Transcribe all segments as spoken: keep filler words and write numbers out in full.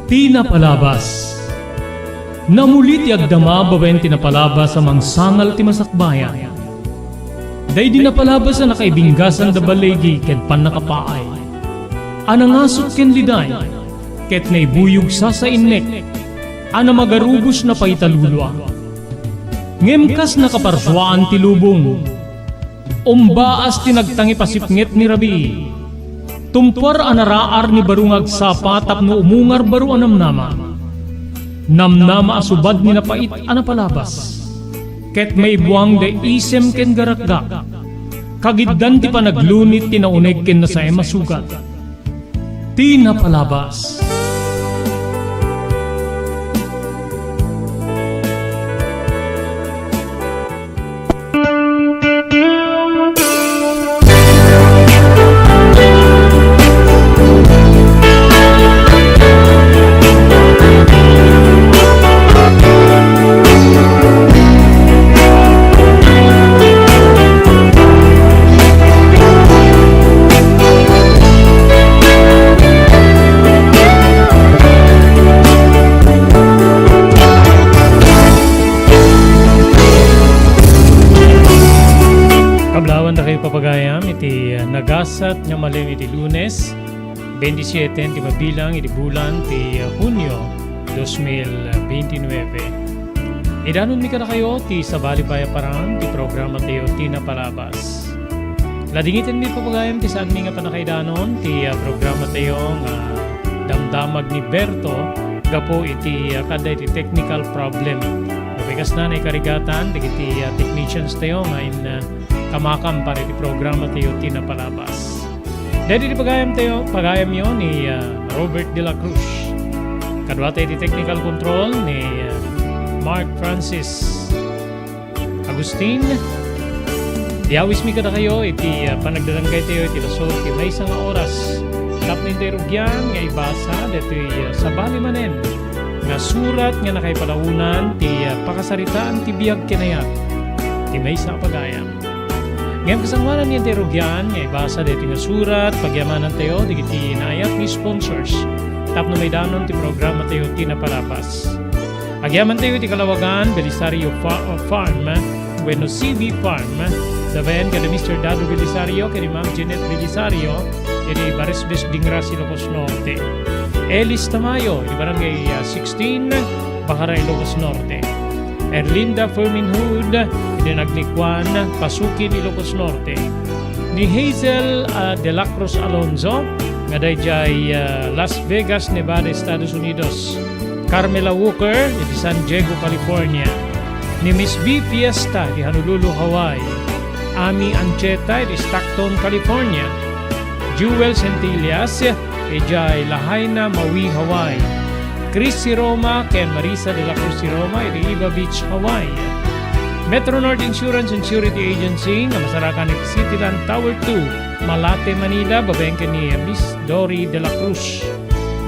Ti napalabas. Namuli ti agdama babaen ti napalabas a mangsangal ti masakbayan. Daydi napalabas a nakaibinggasan da baligi ket pannakapaay. A nangasut ken liday, ket naibuyog sasainnek, a namagarubos napaitalulua. Ngem kas nakaparsuaan ti lubong, umbaas ti nagtangipasipnget ni rabii. Tumpuar a naraar ni baro nga agsapa tapno umungar baro a namnama. Namnama a subad ni napait a napalabas. Ket maibuang da isem ken garakgak. Kagiddan ti panaglunit ti nauneg ken nasaem a sugat. Ti napalabas. Kablawan da kayo, papagayam, iti, uh, nagasat nga malem iti Lunes, bentisiete ti mabilang iti bulan ti, uh, Hunio, dos mil bentinuebe. Idanonmi kadakayo ti sabali pay a parang ti programa tayo ti napalabas. Ladingitenmi, papagayam, ti saanmi nga pannakaidanon ti, ah, programa tayo nga damdamag ni Berto gapu iti, ah, kada iti technical problem. Nupay kasna, naikarigatan dagiti, ah, technicians tayo nga in, ah, kamakam para iti programa tayo ti napalabas. Daydi ti pagayam tayo, pagayamyo ni, ah, Robert de la Cruz. Kaduata iti technical control ni, ah, Mark Francis Agustin. Diawismi kadakayo iti, ah, panagdarangay tayo iti laso ti maysa nga oras. Tapno intay rugian nga ibasa daytoy, ah, sabali manen nga surat nga nakaipalaonan ti, ah, pakasaritaan ti biag ken ayat ti maysa a pagayam. Ngem kasangoanan nga intay rugian nga ibasa daytoy nga surat, pagyamanantayo dagiti naayat nga sponsors tapno maidanon ti programa tayo ti napalabas. Agyamantayo iti kalawagan, Belisario Fa-, Farm, wenno C B Farm, babaen kada Mister Dado Belisario ken ni Ma'am Jeanette Belisario, iti Barisbes, Dingras, Ilocos Norte. Elis Tamayo, iti Barangay, ah, sixteen, Bacara, Ilocos Norte. Erlinda Ferminhud, iti Naglikuan, Pasukin, Ilocos Norte. Ni Hazel, ah, de la Cruz Alonzo, nga daydiay, ah, Las Vegas, Nevada, Estados Unidos. Carmela Walker, iti San Diego, California. Ni Miss B Fiesta, iti Honolulu, Hawaii. Ami Ancheta, iti Stockton, California. Jewel Centillas, idiay Lahaina, Maui, Hawaii. Chris Siroma ken Marisa de la Cruz Siroma, iti Iba Beach, Hawaii. Metro North Insurance and Surety Agency, nga masarakan iti Cityland Tower two, Malate, Manila, babaen ken ni Miss Dory de la Cruz.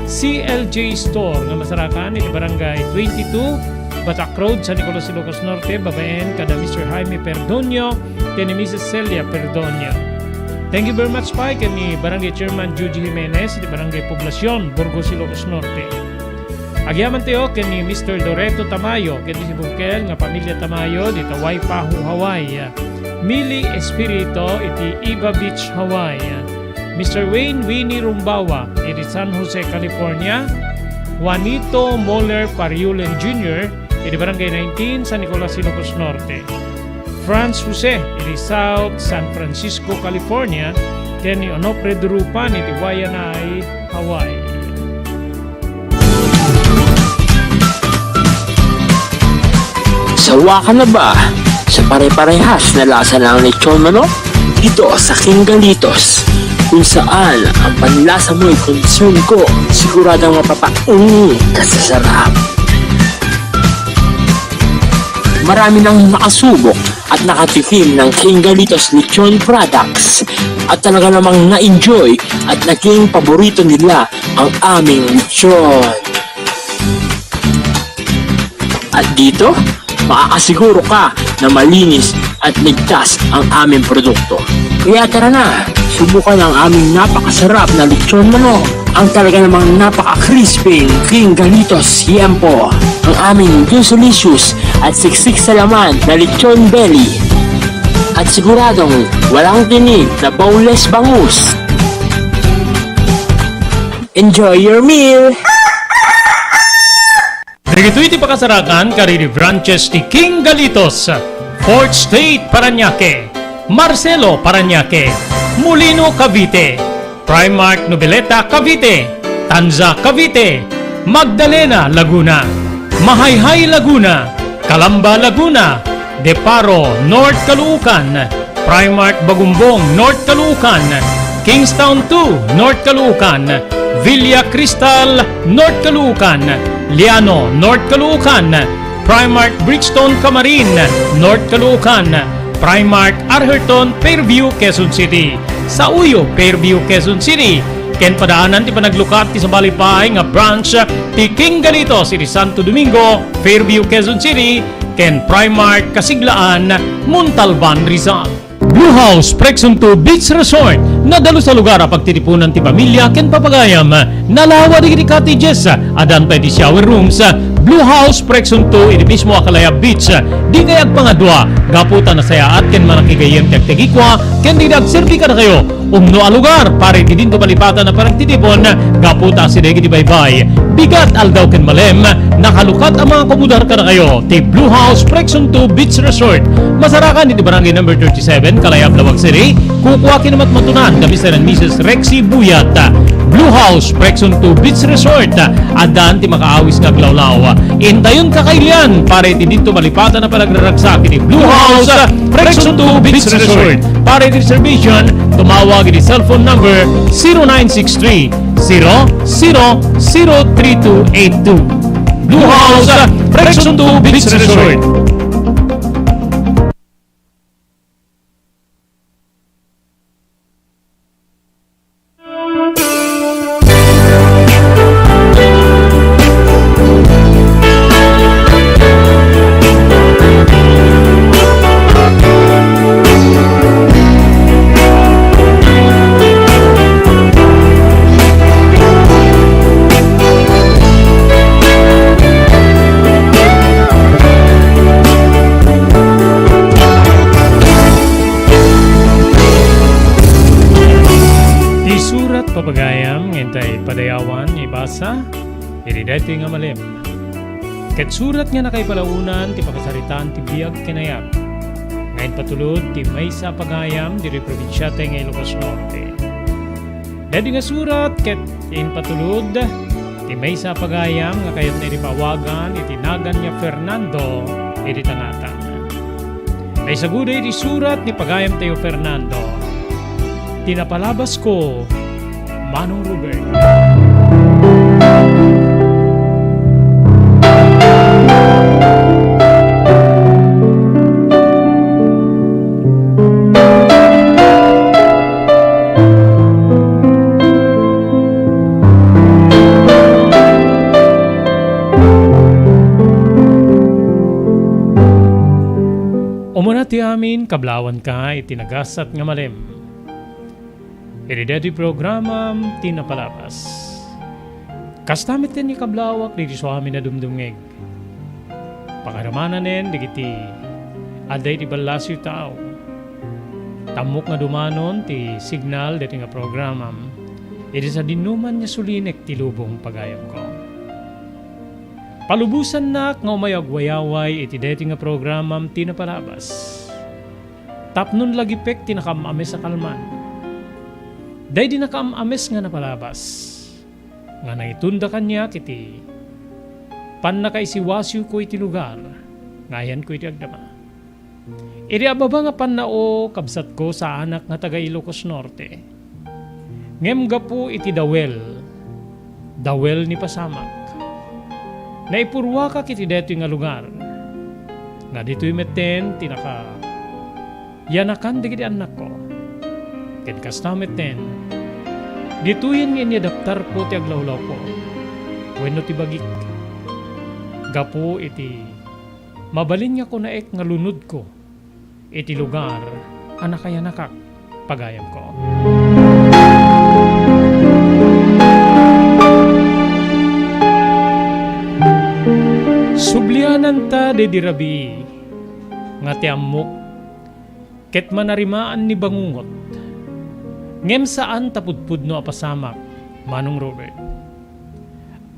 C L J Store nga masarakan iti Barangay twenty-two, Batak Road, San Nicolas, Ilocos Norte, babaen kada Mister Jaime Perdonio ken ni Missus Celia Perdonio. Thank you very much pay ken ni Barangay Chairman Juji Jimenez iti Barangay Poblacion, Burgos, Ilocos Norte. Agyamantayo ken ni Mister Loreto Tamayo ken ni Bungkel nga pamilya Tamayo dita Waipahu, Hawaii. Mili Espirito iti Iba Beach, Hawaii. Mister Wayne Winnie Rumbawa iti San Jose, California. Juanito Moller Pariulen Junior iti Barangay nineteen, San Nicolas, Ilocos Norte. Franz Jose iti South San Francisco, California, ken ni Onofre Durupan iti Waianae, Hawaii. Sawa ka na ba sa pare-parehas na lasa ng lechon manok? Dito sa King Galitos, kung saan ang panlasa mo'y concern ko, siguradong mapapainit ka sa sarap. Marami nang nakasubok at nakatikim ng King Galitos Lechon Products at talaga namang na-enjoy at naging paborito nila ang aming lechon. At dito, makakasiguro ka na malinis at ligtas ang aming produkto. Kaya tara na, subukan ang aming napakasarap na lechon manok. Ang talaga namang napaka-crispy King Galitos Yempo. Ang aming Juice Delicious at siksik sa laman na lechon belly. At siguradong walang tinik na boneless bangus. Enjoy your meal! Dagitoy ti pakasarakan kadagiti branches ti King Galitos, Fourth Street, Parañaque, Marcelo, Parañaque, Molino, Cavite, Primark, Noveleta, Cavite, Tanza, Cavite, Magdalena, Laguna, Mahayhay, Laguna, Calamba, Laguna, De Paro, North Caloocan, Primark Bagumbong, North Caloocan, Kingstown two, North Caloocan, Villa Cristal, North Caloocan, Liano, North Caloocan, Primark Brixton, Camarin, North Caloocan, Primark Arherton, Fairview, Quezon City, Sauyo, Fairview, Quezon City, ken padaanan ti panaglukat ti sabali pay nga branch ti King Galitos iti Santo Domingo, Fairview, Quezon City, ken Primark Kasiglaan, Montalban, Rizal. Blue House Prexon two Beach Resort, nadalus a lugar a pagtitipunan ti pamilya ken papagayam. Nalawa dagiti cottages, addan pay ti shower rooms. Blue House Prexon two iti mismo a Calaya Beach. Dikay agpangadua, gapu ta nasayaat ken manakigayyem ti agtagikua ken dagiti agserbi kadakayo. Umno a lugar para iti dinto malipatan a panagtitipon, gapu ta asideg iti baybay, bigat, aldaw ken malem, nakalukat a makakomodar kadakayo ti Blue House Prexon two Beach Resort. Masarakan iti Barangay Number thirty-seven, Calaya, Laoag City. Kukua kinamatmatunan da Mister and Missus Rexy Buyat. Blue House Prexon two Beach Resort. Addan ti makaawis nga aglawlaw. Intayon kakailian para iti dinto malipatan a panagraragsak iti Blue House Prexon two Beach Resort. Para iti reservation, tumawag iti cellphone number zero nine six three, zero zero zero three two eight two. Blue House Prexon two Beach Resort. Ti surat, papagayam, nga intay padayawan nga ibasa iti daytoy nga malem. Ket surat nga nakaipalaonan ti pakasaritaan ti biag ken ayat nga impatulod ti maysa a pagayam ditoy probinsiatay nga Ilocos Norte. Daytoy nga surat ket impatulod ti maysa a pagayam nga kayatna iti paawagan iti nagan nga Fernando iti tangatan. Naisaguda iti surat ni pagayamtayo Fernando, ti napalabasko, Manong Robert. Umuna ti amin, kablawanka iti nagasat nga malem. Iti daytoy programam ti napalabas. Kasta met ti kablawak dagiti isuamin a dumdumngeg. Pakaramananen dagiti adda iti ballasiw tao. Tammok nga dumanon ti signal daytoy nga programam iti sadinoman nga sulinek ti lubong, pagayamko. Palubosannak nga umayo agwayaway iti daytoy nga programam ti napalabas. Tapnon lagipek ti nakaam-ames a kalman. Daydi nakaam-ames nga napalabas nga nangitunda kaniak iti pannakaisiwasiwko iti lugar nga ayanko iti agdama. Iti ababa nga pannao, kabsatko, saanak nga taga Ilocos Norte. Ngem gapu iti dawel, dawel ni pasamak, naipurruakak iti daytoy nga lugar, nga ditoy metten ti nakayanakan dagiti annakko. Ken kasta metten, ditoyen nga inyadaptarko ti aglawlawko wenno ti bagik. Gapu iti mabalin nga kunaek nga lunodko iti lugar a nakayanakak, pagayamko. Subliananta daydi rabii nga ti ammok ket manarimaan ni bangungot, ngem saan ta pudpudno a pasamak, Manong Robert.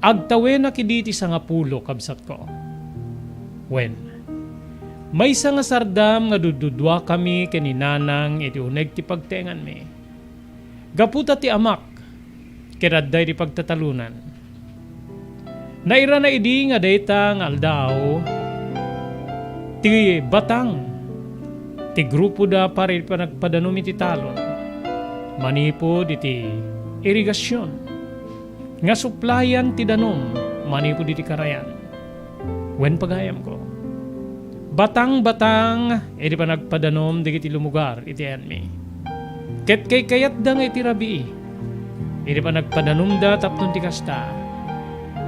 Agtawenak idi ti sangapulo, kabsatko. Wen, maysa nga sardam nga dudduduakami ken ni Nanang iti uneg ti pagteenganmi. Gapu ta ti amak ket adda iti pagtatalonan. Nairana idi nga dayta nga aldaw, ti Batang ti grupoda para iti panagpadanom iti talon, manipud iti irigasion nga suplayan ti danum manipud iti karayan. Wen, pagayamko, batang-batang iti panagpadanom dagiti lumugar iti ayanmi. Ket kaykayatda nga iti rabii, iti panagpadanumda tapno ti kasta,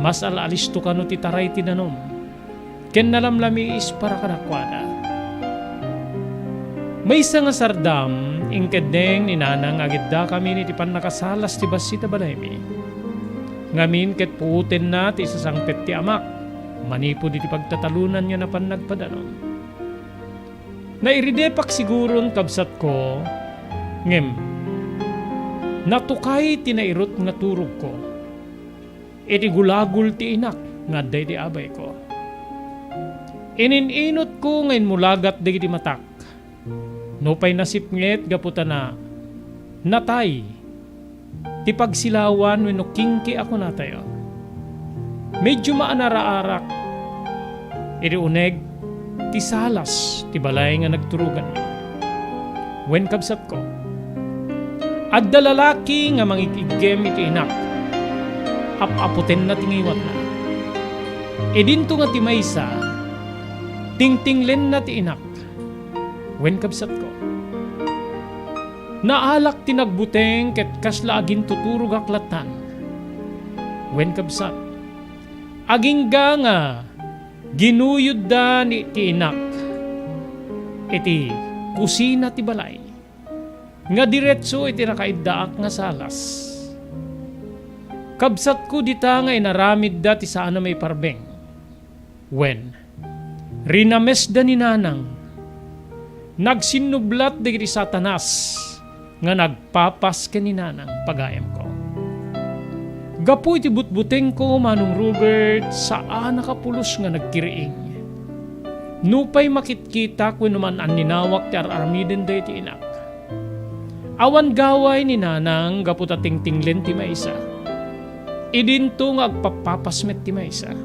mas al-alisto kano ti taray ti danum ken nalamlamiis para kadakuada. Maysa nga sardam, inkeddeng ni Nanang nga agiddakamin iti pannakasalas ti bassit a balaymi. Ngamin ket puotenna ti isasangpet ti amak manipud iti pagtatalonan nga napan nagpadanom. Nairidepak siguron, kabsatko, ngem natukay ti nairut nga turogko iti gulagol ti inak nga adda iti abayko. Inin-inotko nga immulagat dagiti matak. Nupay nasipnget gapu ta na-, natay ti pagsilawan wenno kingki a kunatayo. Medio maanaraarak iti uneg ti salas ti balay nga nagturoganmi. Wen, kabsatko, adda lalaki nga mangig-iggem iti inak. Ap-aputenna ti ngiwatna. Idinto nga ti maysa, tingtinglenna ti inak. Wen, kabsatko, naalak ti nagbuteng ket kasla agintuturogak lattan. Wen, kabsat, agingga nga ginuyodda ni, ti inak iti kusina ti balay nga diretso iti nakaiddaak nga salas. Kabsatko, dita nga inaramidda ti saan a maiparbeng. Wen, rinamesda ni Nanang. Nagsinnublat dagiti satanas nga nagpapas ken ni Nanang, pagayamko. Gapu iti butbutengko, Manong Robert, saanak a pulos nga nagkiriing. Nupay makitkitak wenno man-anninawak ti ar-aramiden daydi inak. Awan gaway ni Nanang gapu ta tingtinglen ti maysa. Idinto nga agpappapas met ti maysa.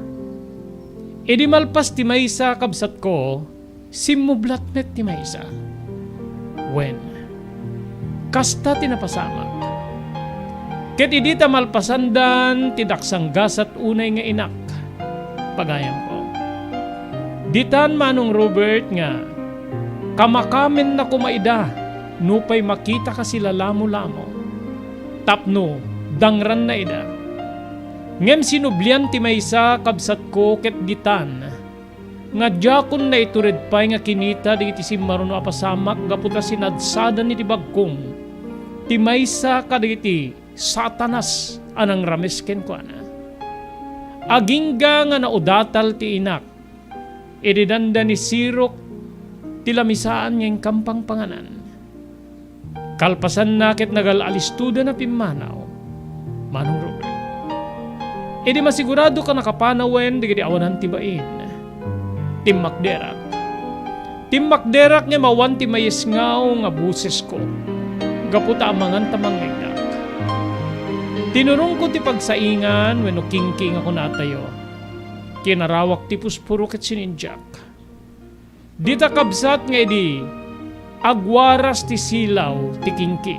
Idi malpas ti maysa, kabsatko, simmublat met ti maysa. Wen, kasta ti napasamak. Ket idi ta malpasandan ti daksanggasat unay nga inak, pagayamko, ditan, Manong Robert, nga kamakamenna koma ida nupay makitaka silalamolamo tapno dangranna ida. Ngem sinublian ti maysa, kabsatko, ket ditan nga diakon naitured pay nga kinita dagiti simmaruno a pasamak gapu ta sinadsadan iti bagkong ti maysa kadagiti satanas a nangrames kenkuana. Agingga nga naudatal ti inak, idi dandani sirok ti lamisaan nga inkampangpanganan. Kalpasanna ket nagal-alistoda na pimmanaw, Manong Robert. Idi masigurado ka nakapanawen dagiti awanan ti bain, timmakderak. Timmakderak ngem awan ti mayesngaw nga bosesko, gapu ta amangan ta mangngegnak. Tinurongko ti pagsaingan wenno kingki nga kunatayo. Kinarawak ti pusporo ket sinindiak. Dita, kabsat, nga idi agwaras ti silaw ti kingki,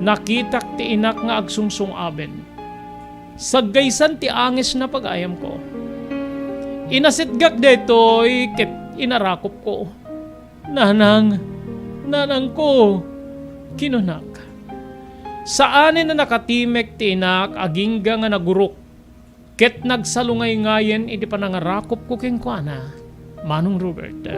nakitak ti inak nga agsungsung-aben. Saggaysan ti angesna, pagayamko. Inasetgak daytoy ket inarakopko. "Nanang, nanangko," kinunak. Saanen a nakatimek ti inak agingga nga nagurok ket nagsalungayngay iti panangarakopko kenkuana, Manong Robert.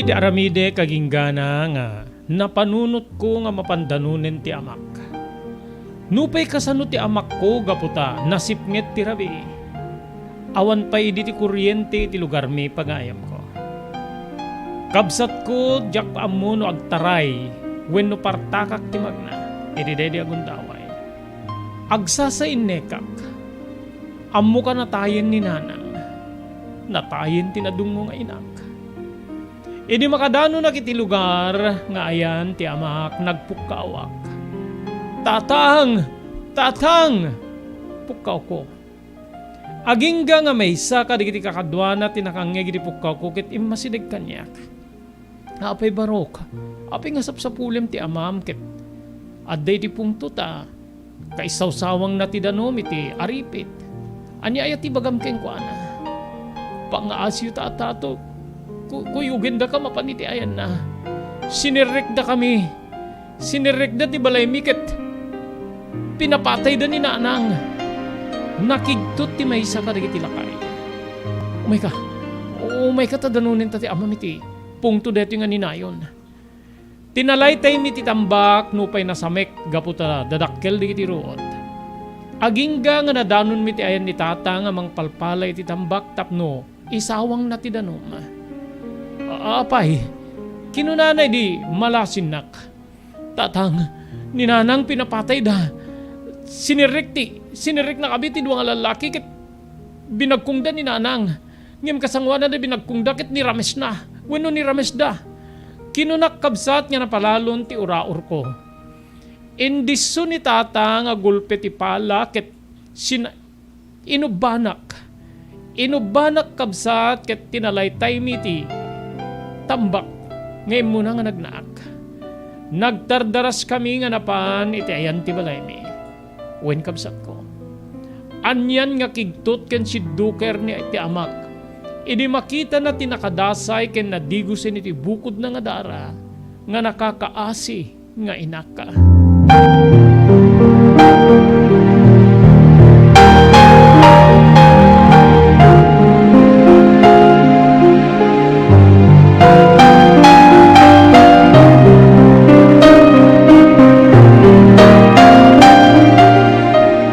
Iti aramidek agingga nga napanunotko nga mapan danonen ti amak. Nupay kasano ti amakko gapu ta nasipnget ti rabii, awan pay idi ti kuryente iti lugarmi, pagayamko. Kabsatko, diak ammo no agtaray wenno partakak ti magna iti daydi a gundaway. Agsasainnekak. Ammoka natayen ni nanang. Natayen ti nadungngo nga inak. Idi makadanonak iti lugar nga ayan ti amak, nagpukkaawak. "Tatang! Tatang!" Pukkawko. Agingga nga maysa kadagiti kakaduana ti nakangngeg iti pukkawko ket immasideg kaniak. "Apay Barok, apay nga sapsapulem ti amam ket adda iti pungto ta kaisawsawangna ti danum iti aripit. Ania aya ti ibagam kenkuana?" "Pangaasiyo, Tata, to ku-, kuyogendaka mapan iti ayanna. Sinirrekdakami. Sinirrekda ti balaymi ket pinapatayda ni nanang." Nakigtot ti maysa kadagiti lakay. "Umayka. Umayka ta danonenta ti amam iti pungto daytoy nga ninayon." Tinalaytaymi ti tambak nupay nasamek gapu ta dadakkel dagiti ruot. Agingga nga nadanonmi ti ayan ni Tatang a mangpalpala iti tambak tapno isawangna ti danum. "A-, apay," kinunana idi malasinnak. "Tatang, ni nanang pinapatayda. Sinirrek ti, sinirreknakami ti dua nga lallaki ket binagkongda ni nanang. Ngem kasangoananna binagkongda ket niramesna, wenno niramesda." Kinunak kabsat nga napalalon ti uraorko. Indisso ni Tata nga gulpe ti pala ket sin-, inubbanak. Inubbanak kabsat ket tinalaytaymi ti tambak nga immuna nga nagnaak. Nagtardaraskami nga napan iti ayan ti balaymi. Wen, kabsatko, anian nga kigtot ken sidduker ni ti amak idi makitana ti nakadasay ken nadigosen iti bukodna nga dara nga nakakaasi nga inakka.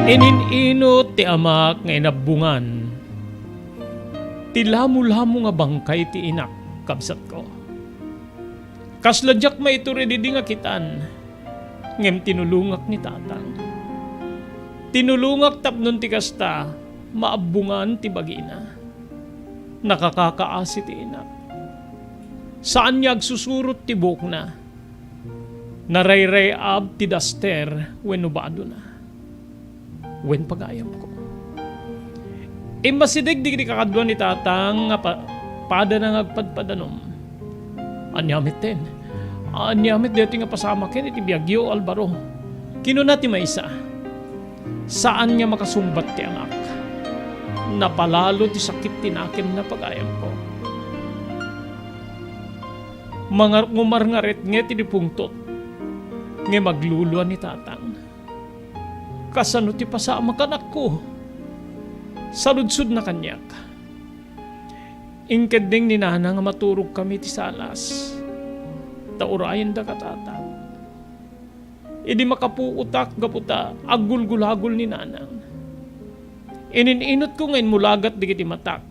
Inin-inut ti amak nga inabbungan ti lamolamo nga bangkay ti inak, kabsatko. Kasla diak maitur idi nga kitan, ngem tinulongak ni Tatang. Tinulongak tapnon ti kasta, maabbungan ti bagina. Nakakakaasi ti inak. Saan nga agsusurot ti buokna. Narayray-ab ti daster wenno badona. Wen, pagayamko. Immasideg dagiti kakadua ni Tatang nga pa-, padana nga agpadpadanum. "Ania metten? Ania met daytoy nga pasamaken iti biagyo, Alvaro?" kinuna ti maysa. Saan nga makasungbat ti amak. Napalalo ti sakit ti nakemna, pagayamko. Mangar-, ngumarngaretnget iti pungtot, ngem aglulua ni Tatang. "Kasano ti pasamak, anakko?" saludsodna kaniak. Inkeddeng ni Nanang a maturogkami iti salas, ta urayendaka, Tatang. Idi makapuotak gapu ta aggulgulagol ni Nanang. Inin-inutko nga immulagat dagiti matak.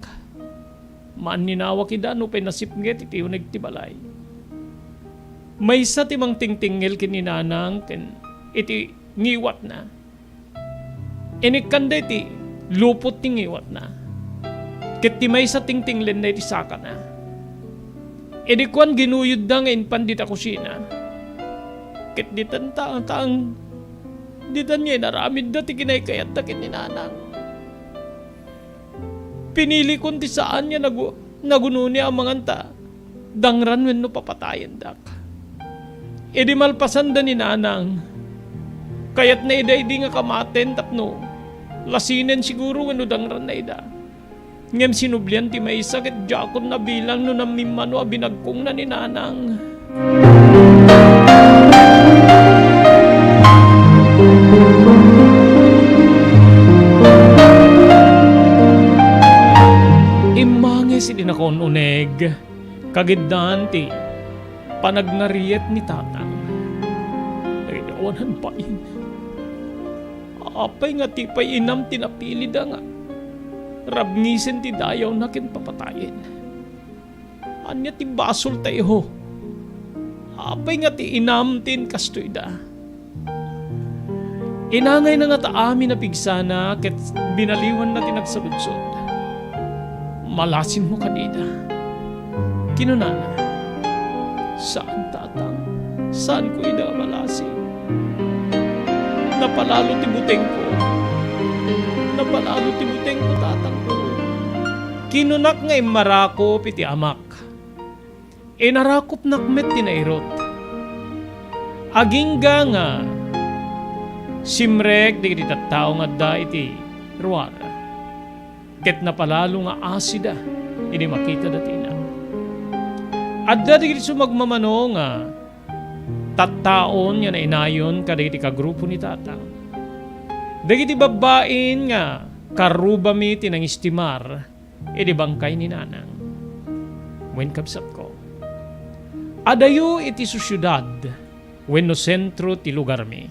Maaninawak ida nupay nasipnget iti uneg ti balay. Maysa ti mangtingtingngel ken ni Nanang ken iti ngiwatna. Inikkanda iti lupot ti ngiwatna, ket ti maysa tingtinglenna iti sakana. Idi kuan, ginuyodda nga impan dita kusina, ket ditan Tatang, ditan nga inaramidda ti kinaykayatta ken ni Nanang. Pinilikon ti saan nga nagu-, nagunoni amangan ta dangran wenno papatayendak. Idi malpasanda ni Nanang, kayatna ida idi nga kamaten tapno lasinen siguro wenno dangranna ida. Ngem sinublian ti maysa ket diakon nabilang no nammimmano a binagkongna ni Nanang. Immangis idi nakaun-uneg, Kagiddan ti panagngariet ni tatang. Dagiti awan bain. Apay nga ti pay inam ti napilida nga rabngisen ti dayawna ken papatayen? Ania ti basol tayo? Apay nga ti inam ti inkastoyda? Inangayna ngata amin a pigsana ket binaliwanna ti nagsaludsod. Malasinmo kadida. Kinunana, "Saan, tatang. Saanko ida a malasin. Napalalo ti butengko. Napalalo ti butengko, tatangko." Kinunak nga immarakop iti amak. Inarakopnak met ti nairut. Agingga nga simrek dagiti tattao nga adda iti ruar, ket napalalo nga asida idi makitada ti inak. Adda dagiti sumagmamano nga tattaon nga nainayon kadagiti kagrupo ni tatang. Dagiti babbain nga karrubami ti nangistimar idi bangkay ni nanang. Wen, kabsatko, adayo iti sosiedad wenno sentro ti lugarmi.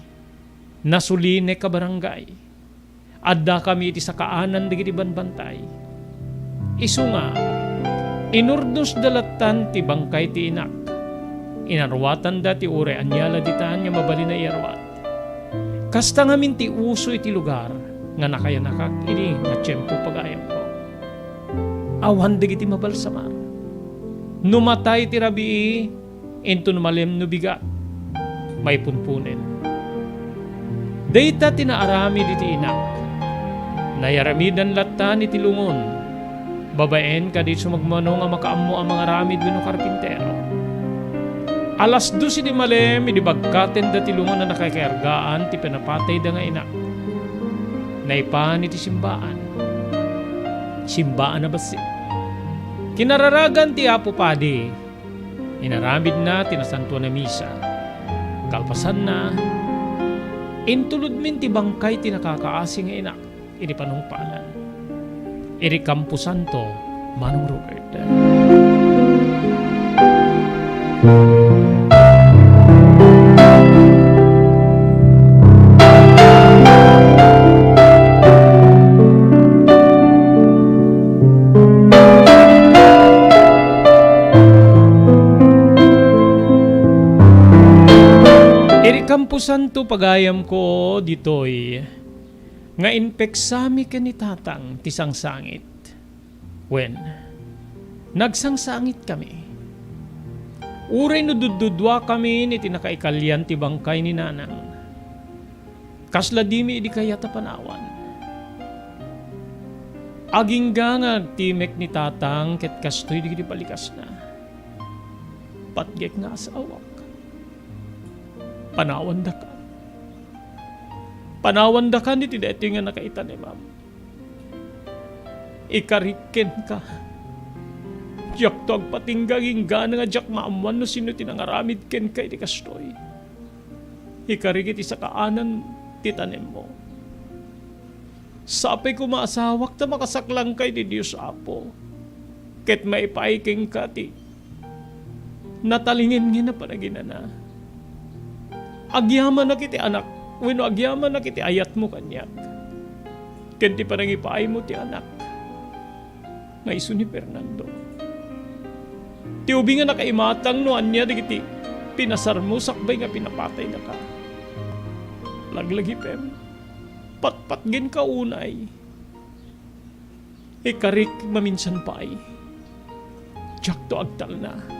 Nasulinek a barangay. Addakami iti sakaanan dagiti banbantay. Isu nga, inurdosda lattan ti bangkay ti inak. Inaruatanda ti uray ania la ditan nga mabalin a iyaruat. Kasta ngamin ti uso iti lugar nga nakayanakak idi nga tiempo, pagayamko. Awan dagiti mabalsamar. No matay ti rabii, inton malem no bigat, maipunpunen. Dayta ti naaramid iti inak. Nayaramidan lattan iti lungon, babaen kadi sumagmamano nga makaammo a mangaramid wenno karpintero. Alas dos idi malem, idi bagkatenda ti lungon a nakakargaan ti pinapatayda nga inak. Naipan iti simbaan. Simbaan a bassit. Kinararagan ti Apo Padi, inaramidna ti Nasantoan a Misa. Kalpasanna, intulodmin ti bangkay ti nakakaasi nga inak iti panungpalan. Iti Camposanto, Manong Robert. Iti Camposanto, pagayamko, ditoy nga impeksami ken ni Tatang ti sangsangit. Wen, nagsangsangitkami. Uray no dudduduakami iti nakaikalian ti bangkay ni Nanang, kasla dimi idi kayat a panawan. Agingga nga agtimek ni Tatang ket kastoy dagiti balikasna. Patgek nga asawak. Panawandakan. Panawandakan iti daytoy nga nakaitanemam. Ikarik kenka. Diakto agpatingga, agingga nga diak maammuan no sino ti nangaramid kenka iti kastoy. Ikarik iti sakaanan ti tanemmo. Sapay koma asawak ta makasaklangka iti Dios, Apo, ket maipaay kenka ti natalingengen a panaginana. Agyamanak iti anak, wenno agyamanak iti ayatmo kaniak, ken ti panangipaaymo ti anak nga isu ni Fernando. Ti ubing a nakaimatang no ania dagiti pinasarmo sakbay nga pinapataynaka. Laglagipem, patpatgenka unay. Ikarik maminsan pay. Diakto agtalna.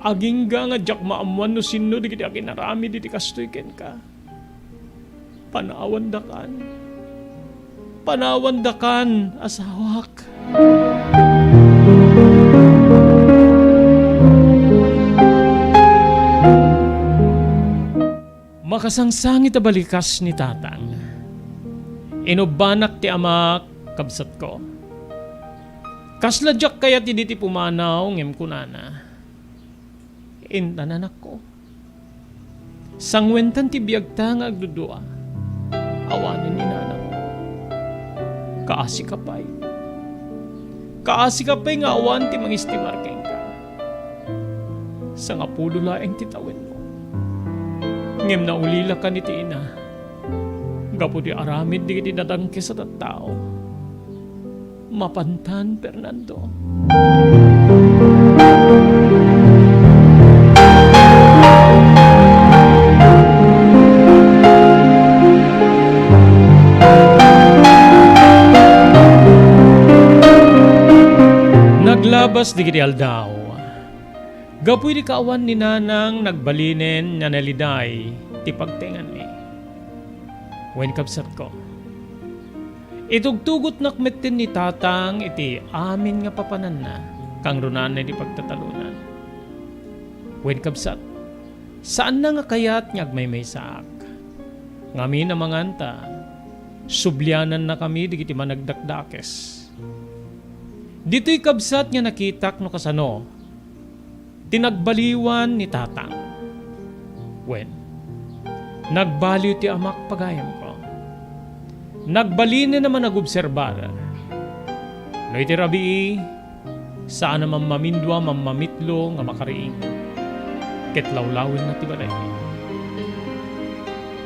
Agingga nga diak maammuan no sinno dagiti aginaramid iti kastoy kenka. Panawandakan. Panawandakan, asawak. Makasangsangit a balikas ni Tatang. Inubbanak ti amak, kabsatko. Kasla diak kayat idi ti pumanaw, ngem kunana, "Intan, anakko. Sanguentan ti biagta nga agdudua. Awanen ni nanangmo. Kaasika pay. Kaasika pay nga awan ti mangistimar kenka." sangapulo laeng ti tawenmo. Ngem naulilakan iti ina gapu ti aramid dagiti nadangkes a tattao. Mapantan, Fernando. Naglabas dagiti aldaw. Gapu idi kaawan ni Nanang, nagbalinen nga naliday ti pagtenganmi. Wen, kabsatko, itugtugotnak metten ni Tatang iti amin nga papananna, kangrunana iti pagtatalonan. Wen, kabsat, saanna nga kayat nga agmaymaysaak. Ngamin, amangan ta sublianannakami dagiti managdakdakes. Ditoy, kabsat, nga nakitak no kasano ti nagbaliwan ni Tatang. Wen, nagbaliw ti amak, pagayamko. Nagbalinen a managobserbar. No iti rabii, saan a mammamindua, mammamitlo nga makariing ket lawlawenna ti balay.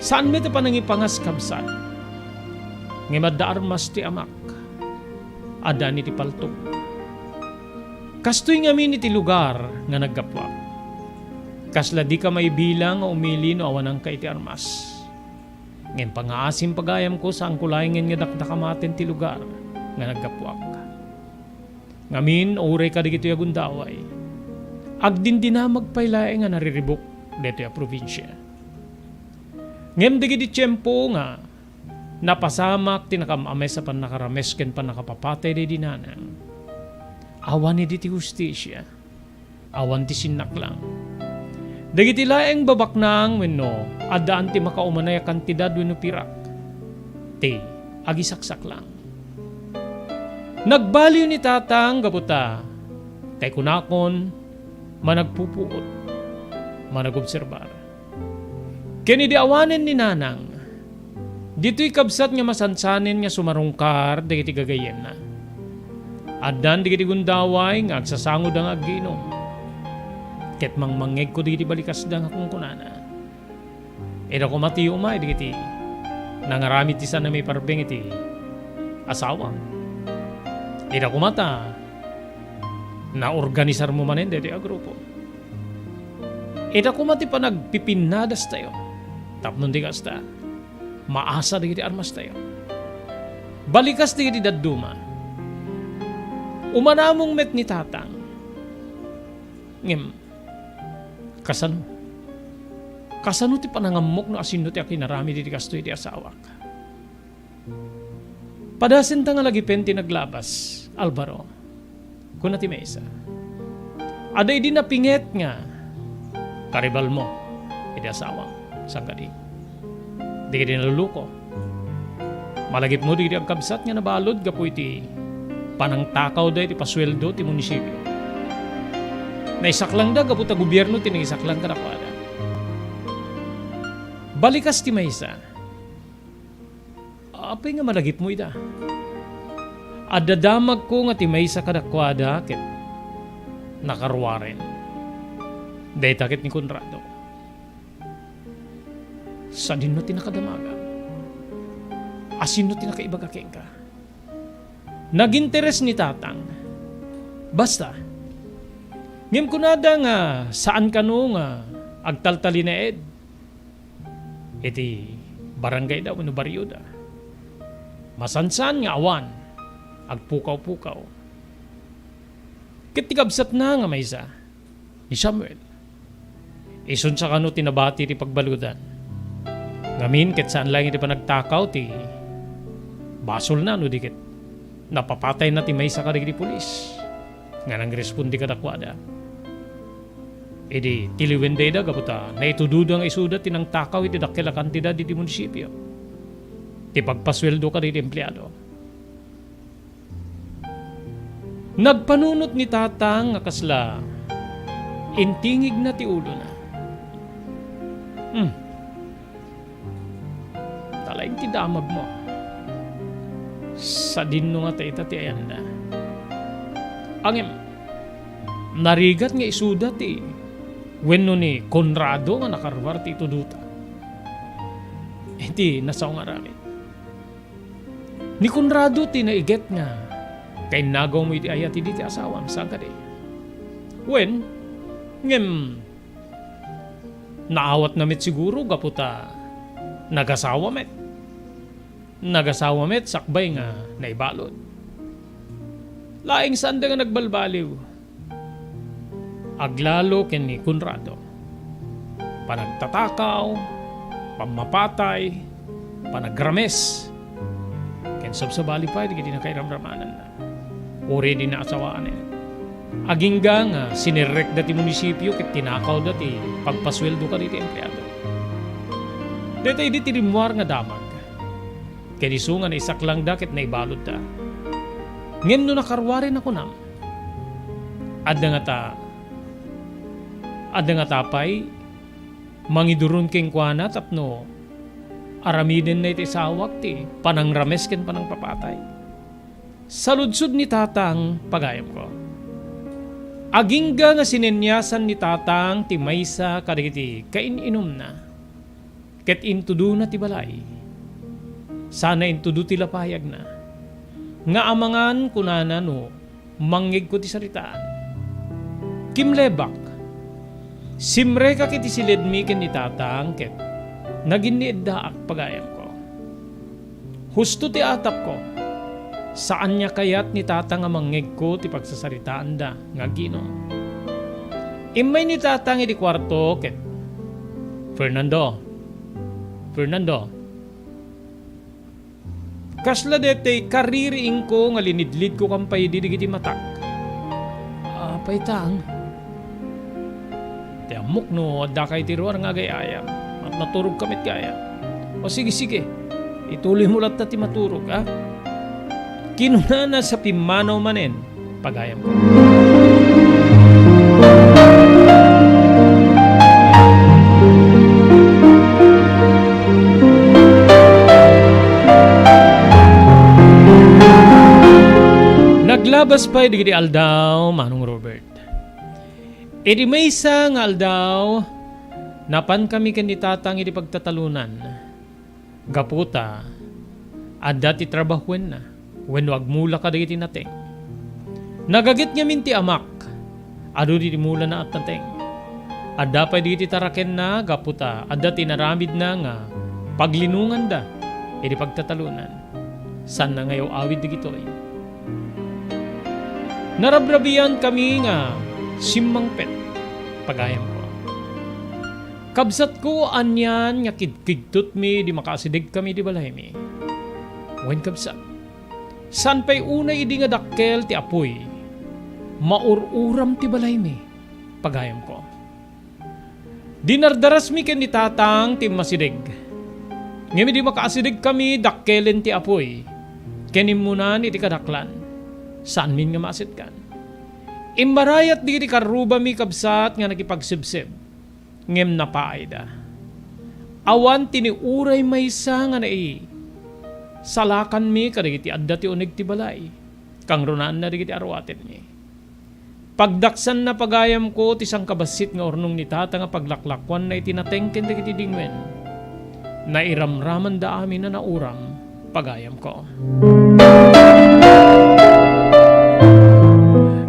Saan met a panangipangas, kabsat, ngem adda armas ti amak. Adda ni ti paltog. Kastoy ngamin iti lugar nga naggapuak. Kasla dika maibilang nga umili no awananka iti armas. Ngem pangngaasim, pagayamko, saanko laengen nga dakdakamaten ti lugar nga naggapuak. Ngamin, uray kadagitoy a gundaway, agdindinamag pay laeng a nariribuk daytoy a probinsia. Ngem dagiti tiempo nga napasamak ti nakam-ames a pannakarames ken pannakapapatay daydi Nanang, awan idi ti hustisia. Awan ti sinnaklang. Dagiti laeng babaknang wenno addaan ti makaumanay a kantidad wenno pirak ti agisaksaklang. Nagbaliw ni Tatang gapu ta, tay kunakon, managpupuot, managobserbar. Ken idi awanen ni Nanang, ditoy kabsat nga masansanen nga sumarungkar dagiti gagayyemna. Addan dagiti gundaway nga agsasangoda nga aggiinum. Ket mangmangngegko dagiti balikasda nga kunkunana, "Ida koma ti yuma dagiti nangaramid ti saan a maiparbeng iti asawam. Ida koma ta naorganisarmo manen daytoy a grupo." Ita koma ti panagpipinnadas tayo. Tapno di kasta, maasa dagiti armas tayo. Balikas dagiti dadduma. Umanamong met ni Tatang. Ngem, kasano? Kasano ti panangammok no asino ti akinaramid iti kastoy iti asawak? Padasenta nga lagipen ti naglabas, Alvaro, kuna ti maysa. Adda idi napinget nga karibalmo iti asawam, sangkadi. Dagiti naluluko. Malagipmo dagiti agkabsat nga nabalud gapu iti panangtakawda iti pasueldo ti munisipio. Naisaklangda gapu ta gobierno ti nangisaklang kadakuada. Balikas ti maysa. Apay nga malagipmo ida? Adda damagko nga ti maysa kadakuada ket nakaruaren. Dayta ket ni Conrado. Sadinno ti nakadamagam? Asinno ti nakaibaga kenka? Naginteres ni Tatang. Basta. Ngem kunada nga saan kano nga agtaltalinaed iti barangayda wenno barioda. Masansan nga awan agpukaw-pukaw. Ket ti kabsatna nga maysa, ni Samuel, isunsa kano ti nabati ti pagbaludan. Ngamin, ket saan laeng iti panagtakaw ti basolna no di ket napapatayna ti maysa kadagiti pulis nga nangrespondi kadakuada. Idi tiliwenda ida gapu ta naitudoda nga isuda ti nangtakaw iti dakkel a kantidad iti munisipio ti pagpasueldo kadagiti empleado. Nagpanunot ni Tatang nga kasla intingigna ti ulona. Hmm. Talaing ti damagmo. Sadinno nga ta ita ti ayanda. Ngem, narigat nga isuda ti wenno ni Conrado nga nakaruar ti ituduta iti nasao nga aramid. Ni Conrado ti naiget nga kainnagawmo iti ayat idi ti asawam, saan kadi? Wen, ngem naawatna met siguro gapu ta nagasawa met. Nagasawa met sakbay nga naibalud. Laeng saanda nga nagbalbaliw. Aglalo ken ni Conrado. Panagtatakaw, pammapatay, panagrames, ken sabsabali pay dagiti nakairamramananna. Uray idi naasawaanen. Agingga nga sinerrekda ti munisipio ket tinakawda ti pagpasueldo kadagiti empleado. Dayta idi ti rimmuar nga damag. Ken isu nga naisaklangda ket naibaludda. Ngem no nakaruaren a kunam, adda ngata, adda ngata pay mangiduron kenkuana tapno aramidenna iti sawak ti panangrames ken panangpapatay. Saludsod ni Tatang, pagayamko. Agingga nga sineniasan ni Tatang ti maysa kadagiti kain-inumna, ket intudona ti balay. Sana intudo ti lapayagna. Nga amangan, kunana, no mangngegko ti saritaan. Kimlebak. Simrekak iti siledmi ken ni Tatang ket naginnieddaak, pagayamko. Husto ti atapko. Saan nia kayat ni Tatang a mangngegko ti pagsasaritaanda nga aginom. Immay ni Tatang iti kuarto ket, "Fernando, Fernando, kasla daytoy kaririingko nga linidlidko kan pay idi dagiti matak?" "Apay, Tang?" "Ti ammok no addaka iti ruar nga agay-ayam, ket naturogka met gayam." "O sige, sige. Ituloymo latta ti maturog, a?" Kinunana sa pimmanaw manen, pagayamko. Naglabas pay dagiti aldaw, Manong Robert. Iti maysa nga aldaw, napankami ken ni Tatang iti pagtatalonan. Gapu ta adda ti trabahuenna wenno agmula kadagiti nateng. Nagaget ngamin ti amak, adu ti mulana a nateng. Adda pay dagiti tarakenna gapu ta adda ti inaramidna nga paglinonganda iti pagtatalonan. Saanna nga yaw-awid dagitoy. Narabrabiankami nga simmangpet, pagayamko. Kabsatko, anian nga kidkidtutmi idi makaasidegkami iti balaymi? Wen, kabsat, saan pay unay idi nga dakkel ti apuy, maur-uram ti balaymi, pagayamko. Dinardarasmi ken ni Tatang ti immasideg. Ngem idi makaasidegkami, dakkelen ti apuy, ken immunan iti kadaklan. Saanmin nga maasitgan. Immarayat dagiti karrubami, kabsat, nga nakipagsibsib. Ngem napaayda. Awan ti ni uray maysa nga naisalakanmi kadagiti adda ti uneg ti balay, kangrunaanna dagiti aruatenmi. Pagdaksanna, pagayamko, ti sangkabassit nga urnong ni Tata nga paglaklakuanna iti nateng ken dagiti dingwen. Nairamramanda amin a nauram, pagayamko.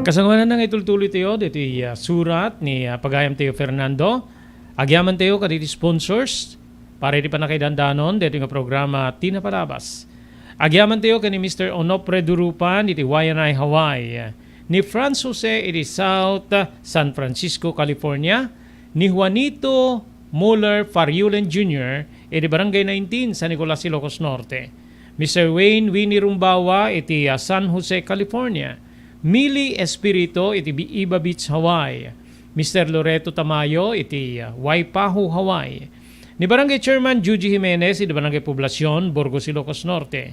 Kasangoanan nga itultuloy tayo ditoy, ah, surat ni, ah, pagayam tayo Fernando. Agyaman tayo kaditi sponsors para iti pannakaidandanon daytoy nga programa ti napalabas. Agyaman tayo ken ni Mister Onofre Durupan iti Waianae, Hawaii, ni Franz Jose iti South San Francisco, California, ni Juanito Muller Fariulen Junior iti Barangay nineteen, San Nicolas, Ilocos Norte, Mister Wayne Winnie Rumbawa iti, ah, San Jose, California, Mili Espirito iti Bi-, Iba Beach, Hawaii, Mister Loreto Tamayo iti, ah, Waipahu, Hawaii, ni Barangay Chairman Juji Jimenez iti Barangay Poblacion, Burgos, Ilocos Norte,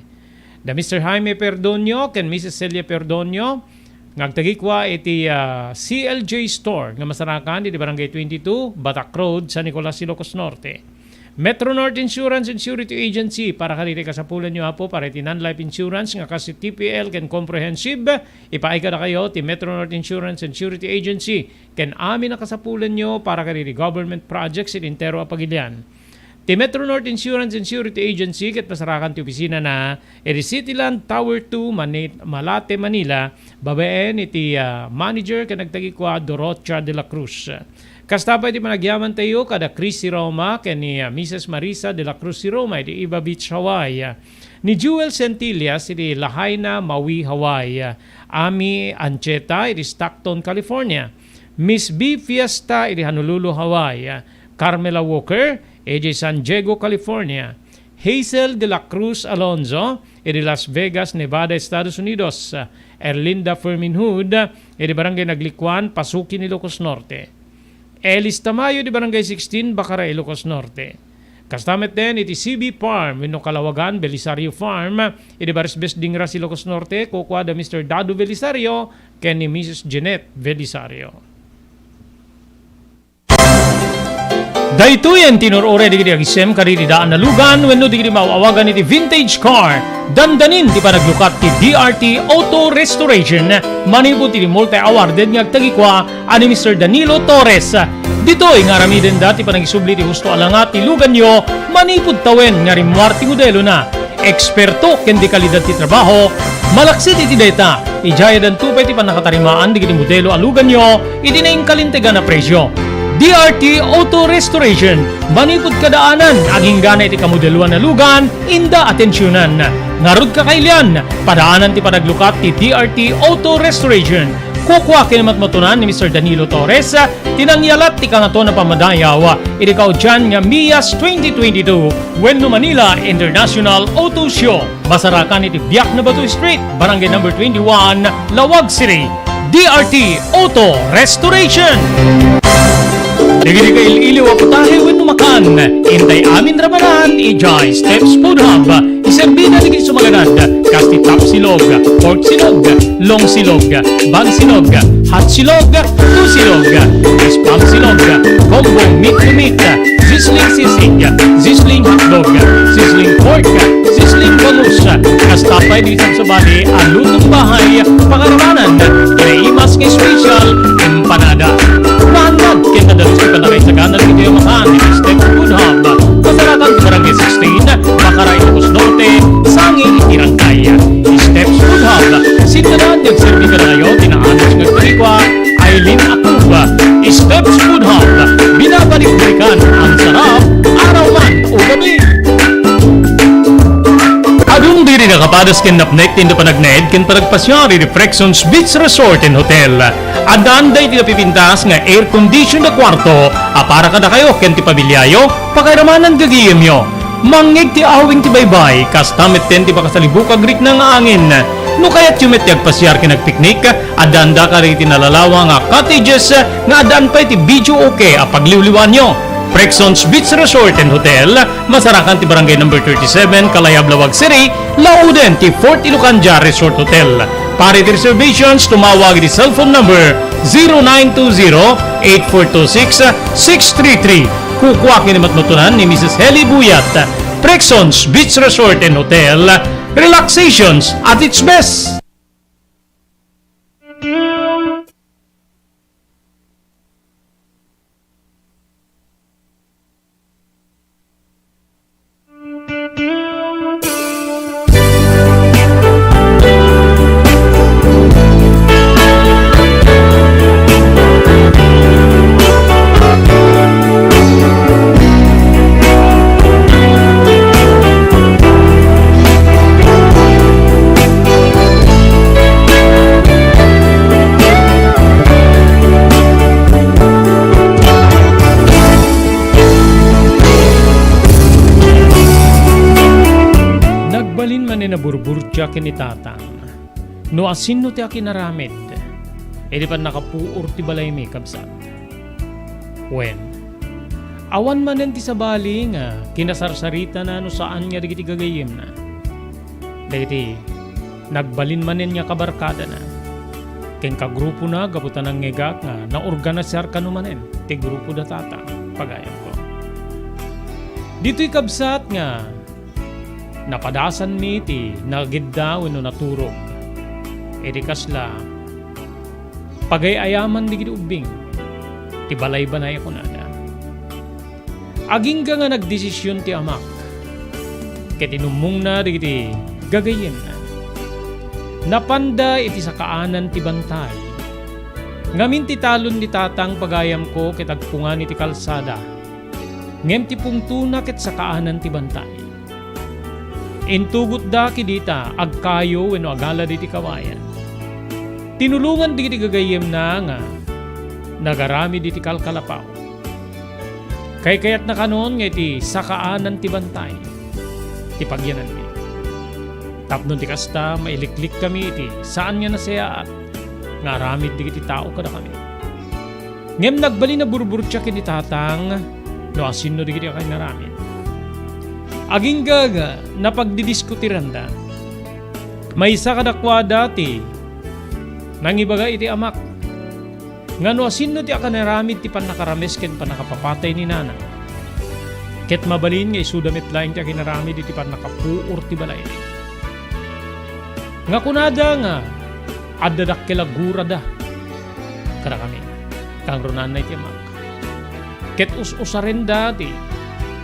da Mister Jaime Perdonio ken Missus Celia Perdonio, nga agtagikua iti, ah, C L J Store nga masarakan iti Barangay twenty-two, Batak Road, San Nicolas, Ilocos Norte. Metro North Insurance and Surety Agency, para kadagiti kasapulanyo, Apo, para iti non-life insurance nga kas ti T P L ken comprehensive, ipaay kadakayo ti Metro North Insurance and Surety Agency, ken amin a kasapulanyo para kadagiti government projects iti entero a pagilian. Ti Metro North Insurance and Surety Agency ket masarakan ti opisinana iti City Land Tower two, Mani-, Malate, Manila, babaen iti, ah, manager ken agtagikua Dorothea de la Cruz. Kasta pay ti panagyamantayo kada Chrissy Roma ken ni, ah, Missus Marisa de la Cruz Siroma iti Iba Beach, Hawaii. Ni Jewel Centillas iti Lahaina, Maui, Hawaii. Ami Ancheta iti Stockton, California. Miss B Fiesta iti Honolulu, Hawaii. Carmela Walker iti San Diego, California. Hazel de la Cruz Alonzo iti Las Vegas, Nevada, Estados Unidos. Erlinda Fermin Hood iti Barangay Naglikuan, Pasukin, Ilocos Norte. Elis Tamayo iti Barangay sixteen, Bacara, Ilocos Norte. Kasta met den iti C B Farm wenno Kalawagan Belisario Farm iti Barisbes, Dingras, Ilocos Norte, kukua da Mister Dado Belisario ken ni Missus Jeanette Belisario. Daytoyen ti inur-uray dagiti agisem kadagiti daan a lugan wenno dagiti maaw-awagan iti vintage car. Dandanin ti panaglukat ti D R T Auto Restoration manipud iti multi-awarded nga agtagikua a ni Mister Danilo Torres. Ditoy nga aramidenda ti panangisubli ti husto a langa ti luganyo manipud tawen nga rimmuar ti modelona. Eksperto ken de kalidad ti trabaho. Malaksid iti dayta, idiay addanto pay ti pannakatarimaan dagiti modelo a luganyo iti nainkalintegan a presio. D R T Auto Restoration, manipud kadaanan, aginggana iti kamodeloan a lugan, inda atensionan. Ngarud kakailian, padaanan ti panaglukat ti D R T Auto Restoration. Kukua ken matmatunan ni Mister Danilo Torres ti nangyalat ti Kangatoan a Pammadayaw iti kaudian nga MIAS twenty twenty-two wenno Manila International Auto Show. Masarakan iti Biak na Bato Street, Barangay Number twenty-one, Laoag City. D R T Auto Restoration. Dagiti kail-iliw a putahe wenno makan, intay amin rabanan idiay Steps Food Hub. Iserbida dagiti sumaganad, kas ti top silog, pork silog, long silog, bang silog, hot silog, two silog, spam silog, combo meat to meat, sizzling sisig, sizzling hotdog, sizzling pork, sizzling bangus, kasta pay dagiti sabsabali a lutong bahay, pakarabanan, kinaimas nga special, empanada. Naannad ken nadalus ti pannakaisagana dagiti amahan iti Steps Food Hub. Masarakan ti Barangay sixteen, Bacara, Ilocos Norte, sangi iti Rangkay. Steps Food Hub, sitadaan nga agserbi kadakayo ti naanus nga agtarikua, Aileen Acuba. Steps Food Hub, binabalik-balikan ang sarap, araw man o gabi. Adun diri nakapadas ken napnek ti inda panagnaed ken panagpasiar iti Prexons Beach Resort and Hotel. Addaanda iti napipintas nga air condition a kuarto a para kadakayo ken ti pamiliayo, pakairamanan gagayemyo. Mangngeg ti awing ti baybay, kasta metten ti makasalibuk a agrikna nga angin. No kayatyo met ti agpasiar ken agpiknik, addaanda kadagiti nalalawa nga cottages nga addaan pay ti video okay a pagliwliwaanyo. Prexons Beach Resort and Hotel, masarakan ti Barangay Number thirty-seven, Kalayab, Laoag City, lauden ti Fort Ilocanda Resort Hotel. Para iti reservations, tumawag iti cellphone number zero nine two zero, eight four two six, six three three. Kukua ken matmatunan ni Missus Heli Buyat. Prexons Beach Resort and Hotel, relaxations at its best. Nagbalin manen a burburtia ken ni Tatang no asinno ti akinaramid idi pannakapuor ti balaymi, kabsat. Wen, awan manen ti sabali nga kinasarsaritana no saan nga dagiti gagayyemna. Dagiti nagbalin manen nga kabarkadana ken kagrupona gapu ta nangngegak nga naorganisar kano manen ti grupo da Tatang, pagayamko. Ditoy kabsat nga napadasanmi ti nagidda wenno naturog iti kasla pagay-ayaman dagiti ubbing ti balaybanay a kunada. Agingga nga nagdesision ti amak ket inummongna dagiti gagayyemna. Napanda iti sakaanan ti bantay. Ngamin ti talon ni tatang pagayamko ket agpungan iti kalsada. Ngem ti pungtona ket sakaanan ti bantay. Intugotda kidita agkayo wenno agalad iti kawayan. Tinulongan dagiti gagayyemna nga nagaramid iti kalkalapaw. Kaykayatna kanon nga iti sakaanan ti bantay ti pagyananmi. Tapno ti kasta, mailiklikkami iti saan nga nasayaat nga aramid dagiti tao kadakami. Ngem nagbalin a burburtia ken ni tatang no asinno dagiti akinaramid. Agingga nga napagdidiskutiranda, maysa kadakuada ti nangibaga iti amak nga no asinno ti akinaramid ti pannakarames ken pannakapapatay ni nanang, ket mabalin nga isuda met laeng ti akinaramid iti pannakapuor ti balay. Nga kunada nga adda dakkel a gurada kadakami, kangrunanna iti amak. Ket us-usarenda ti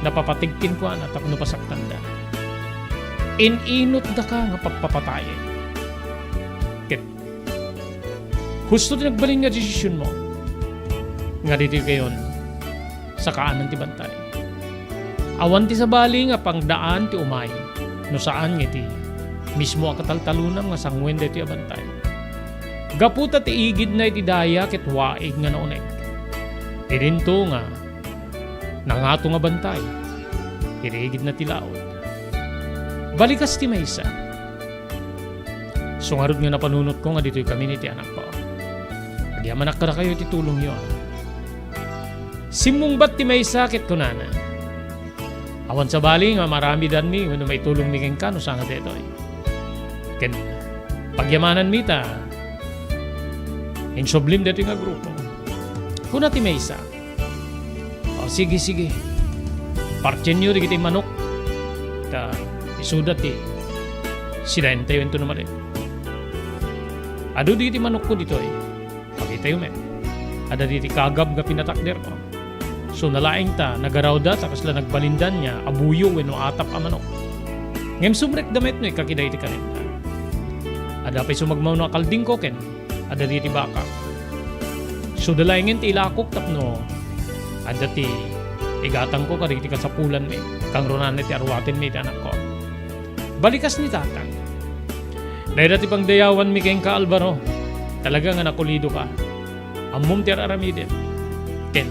napapatig kenkuana tapno pasaktanda. In-inutdaka nga pappapatayen. Ket husto ti nagbalin nga desisionmo nga ditoy kayon, sakaanan ti bantay. Awan ti sabali nga pangdaan ti umay, no saan nga iti mismo a kataltalonam nga sanguen daytoy a bantay. Gapu ta ti igidna iti daya ket waig nga nauneg. Idinto nga nangato nga bantay, iti igidna ti laod. Balikas ti maysa. Sungarud nga napanunotko nga ditoy kami iti anakko. Agyamanak kadakayo iti tulongyo. Simmungbat ti maysa ket kunana, "Awan sabali nga maramidanmi wenno maitulongmi kenka no saan nga daytoy. Ken pagyamananmi ta insublim daytoy nga grupo." Kuna ti maysa, "O, sige, sige. Partienyo dagiti manok. Ta isuda ti sinaentayo intono manen. Adu dagiti manokko ditoy. Pakitayo met. Adda diti kagab nga pinatakderko. Suna laeng ta nagarawda ta kasla nagbalindan nga abuyo wenno atap a manok. Ngem sumrekda met no ikkakida iti kanenda. Adda pay sumagmawno a kaldingko ken adda diti baka. Isuda laengen ti ilakok tapno adda ti igatangko kadagiti kasapulanmi, kangrunanna ti aruatenmi iti anakko." Balikas ni tatang. "Dayta ti pangdayawanmi kenka, Alvaro. Talaga nga nakulidoka. Ammom ti ar-aramidem. Ken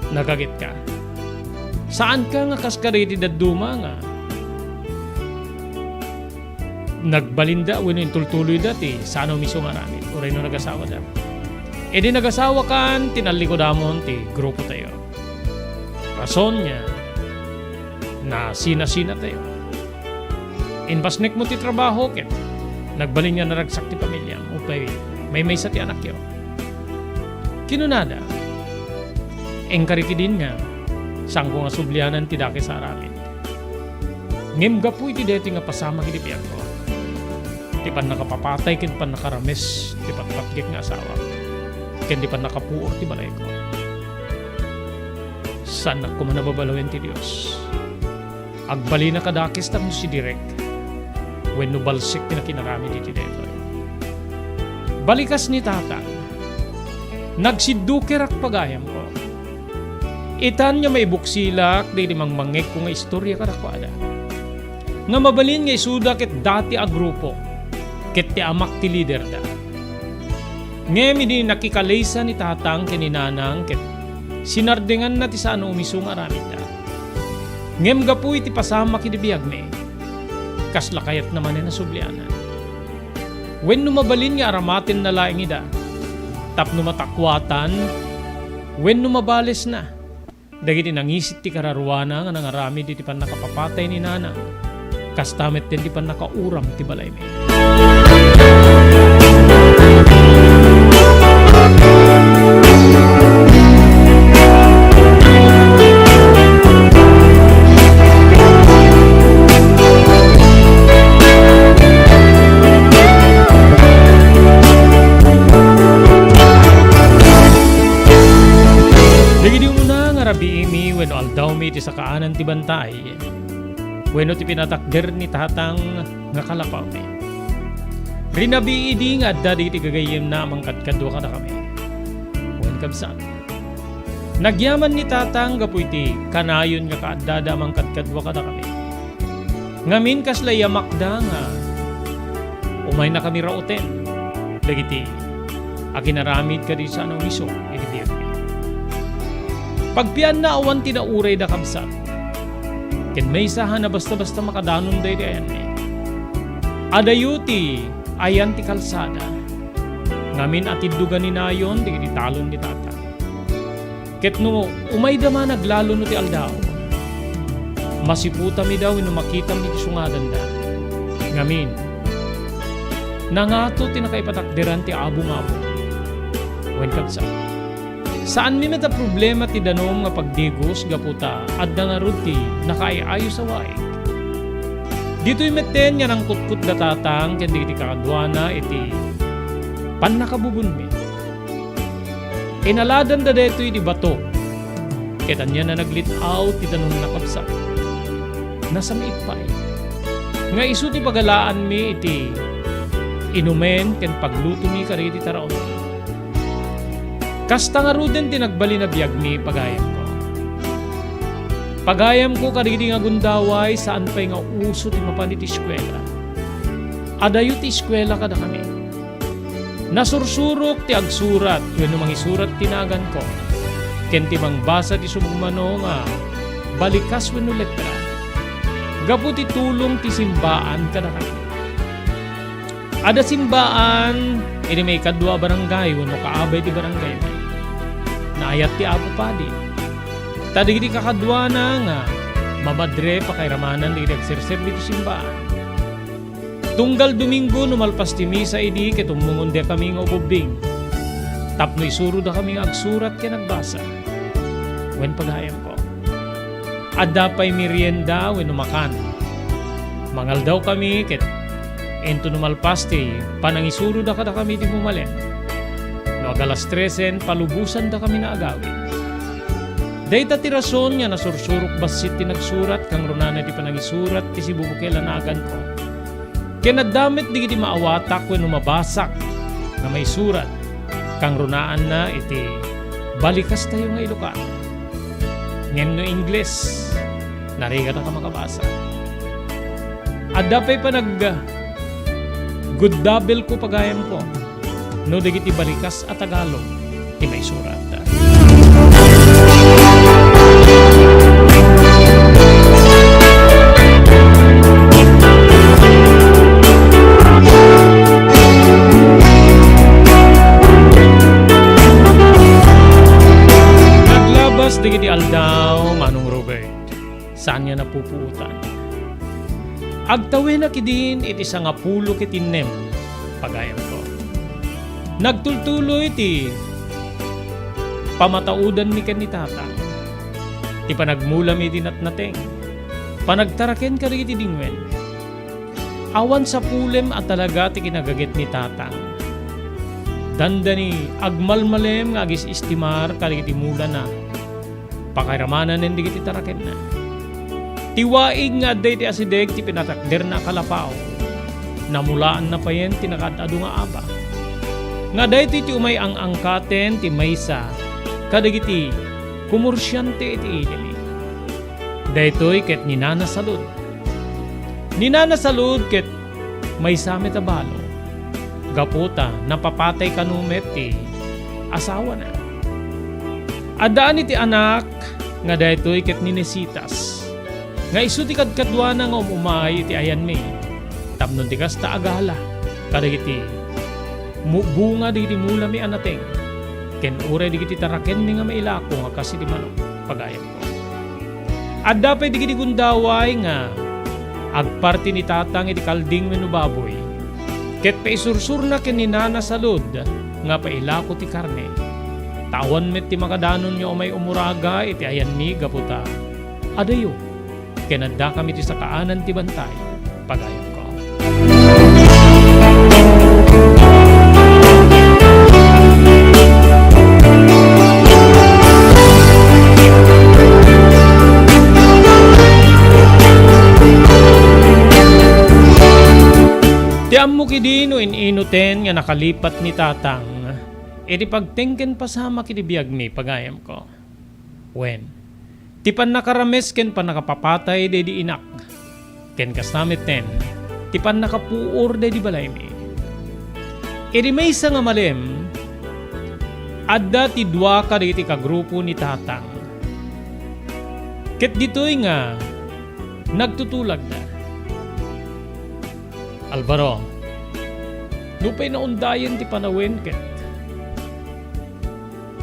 nagagetka. Saanka nga kas kadagiti dadduma nga nagbalinda wenno intultuloyda ti saan a umiso nga aramid, uray no nagasawada. Idi nagasawakan, tinallikodamon ti grupotayo. Rason nga nasinasinatayo. Impasnekmo ti trabaho ket nagbalin nga naragsak ti pamiliam, upay maymaysa ti anakyo." Kinunada, "Inkari ketdin nga saanko nga sublianan ti dakes a aramid. Ngem gapu iti daytoy nga pasamak iti biagko, ti pannakapapatay ken pannakarames ti patpatgek nga asawak, ken ti pannakapuor ti balayko, saannak koma a babalawen ti Dios. Agbalina kadakes tapno sidirek wenno balsek ti nakinaramid iti daytoy." Balikas ni tatang. Nagsiddukerak pagayamko. Itan nga maibuksilak dagiti mangmangngegko nga istorya kadakuada. Nga mabalin nga isuda ket dati a grupo, ket ti amak ti liderda. Ngem idi nakikalesa ni tatang ken ni nanang ket sinardenganna ti saan a umiso nga aramidda. Ngem gapu iti pasamak idi biagmi, kasla kayatna manen a sublianan. Wenno mabalin nga aramatenna laeng ida tapno matakuatan wenno mabalesna dagiti nangisit ti kararuana nga nangaramid iti pannakapapatay ni nanang, kasta met ti pannakauram ti balaymi. sakaanan ti bantay wenno ti pinatakder ni tatang nga kalapawmi. Rinabii idi nga adda dagiti gagayyemna a mangkadkadua kadakami. Wen, kabsat, nagyaman ni tatang gapu iti kanayon nga kaaddada a mangkadkadua kadakami. Ngamin, kasla yamakda nga umaynakami rauten dagiti aginaramid kadi saan a umisog iti biagmi. Pagpianna, awan ti naurayda, kabsat, ken maysa a nabasta-basta makadanonda iti ayanmi. Adayo ti ayan ti kalsada, ngamin, atiddogan ni nayon dagiti talon ni tatang. Ket no umayda man aglalo no ti aldaw, masiputam ida wenno makitam iti sungadanda. Ngamin, nangato ti nakaipatakderan ti abungabong. Wen, kabsat, saanmi met a problema ti danum nga pagdigos gapu ta adda ngarud ti nakaay-ayos a waig. Ditoy metten nga nangkutkot da tatang ken dagiti kakaduana iti pannakabubonmi. Inaladanda daytoy iti bato, ket anian a naglit-aw ti danumna, kabsat. Nasam-it pay nga isu ti pagalaanmi iti inumen ken paglutomi kadagiti taraonmi. Kasta ngaruden ti nagbalin a biagmi, pagayamko. Pagayamko kadagidi nga gundaway, saan pay nga uso ti mapan iti eskuela. Adayo ti eskuela kadakami. Nasursurok ti agsurat wenno mangisurat ti naganko, ken ti mangbasa ti subong mano nga balikas wenno letra, gapu ti tulong ti simbaan kadakami. Adda simbaan iti maikadua a barangay wenno kaabay ti barangaymi. Naayat ti Apo Padi. Ta dagiti kakaduana nga mamadre, pakairamanan dagiti agserserbi ti simbaan. Tunggal Domingo no malpas ti misa idi ket ummungonda kami nga ububbing tapno isuroda kami nga agsurat ken agbasa. Wen, pagayamko, adda pay merienda wenno makan. Mangaldaw kami ket inton no malpas ti panangisuroda kadakami ti mumalen, no ag-alas tresen, palubosanda kami nga agawid. Dayta ti rason nga nasursurok bassit ti nagsurat, kangrunana ti panangisurat ti sibubukel a naganko. Ken adda met dagiti maawatak wenno mabasak nga maisurat, kangrunaanna iti balikastayo nga Ilocano. Ngem no Ingles, narigatak a makabasa. Adda pay panagguddabelko, pagayamko, no dagiti balikas a Tagalog ti maisurat. Naglabas dagiti aldaw, Manong Robert. Saan nga napupuotan. Agtawenak idin iti sangapulo ket innem, pagayamko. Nagtultuloy ti pamataodanmi ken ni Tatang. Ti panagmulami iti natnateng. Panagtaraken kadagiti dingwen. Awan sapulem a talaga ti kinagaget ni Tatang. Dandani agmalmalem nga agis-istimar kadagiti mulana. Pakairamanan ken dagiti tarakenna. Ti waig nga adda iti asideg ti pinatakderna a kalapaw, namulaanna payen ti nakaad-adu nga aba. Nga daytoy ti umay ang-angkaten ti maysa kadagiti komorsiante iti ilimi. Daytoy ket ni Nana Salud. Ni Nana Salud ket maysa met a balo, gapu ta napapatay kano met ti asawana. Addaan iti anak nga daytoy ket ni Nesitas, nga isu ti kadkaduana nga um-umay iti ayanmi, tapno di kasta agala kadagiti mu-, bunga dagiti mulami a nateng, ken uray dagiti tarakenmi nga mailako nga kas iti manok, pagayamko. Adda pay dagiti gundaway nga agparti ni Tatang iti kalding wenno baboy, ket paisursurna ken ni Nana Salud nga pailako ti karne. Ta awan met ti makadanon nga umay umuraga iti ayanmi gapu ta adayo ken addakami ti sakaanan ti bantay, pagayamko. Ammo kadi no in-inuten nga nakalipat ni Tatang iti pagteng ken pasamak iti biagmi, pagayamko. Wen, ti pannakarames ken pannakapapatay daydi inak, ken kasta metten ti pannakapuor daydi balaymi. Iti maysa nga malem, adda ti dua kadagiti kagrupo ni Tatang. Ket ditoy nga nagtutulagda. Alvaro, nupay naundayen ti panawen ket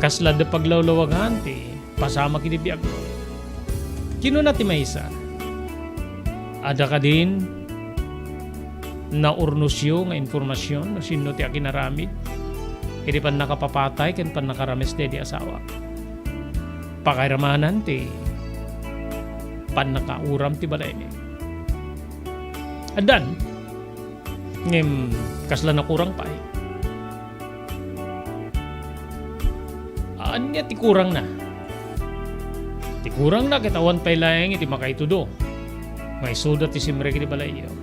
kasla adda paglawlawagan ti pasamak iti biagmo. Kinuna ti maysa, "Adda kadin naurnusyo nga impormasion no sinno ti akinaramid iti pannakapapatay ken pannakarames daydi asawa? Pakairamanan ti pannakauram ti balaymi." Addan. Ngem kasla nakurang pay. Ania ti kurangna? Ti kurangna ket awan pay laeng iti makaitudo nga isuda ti simrek iti balayyo.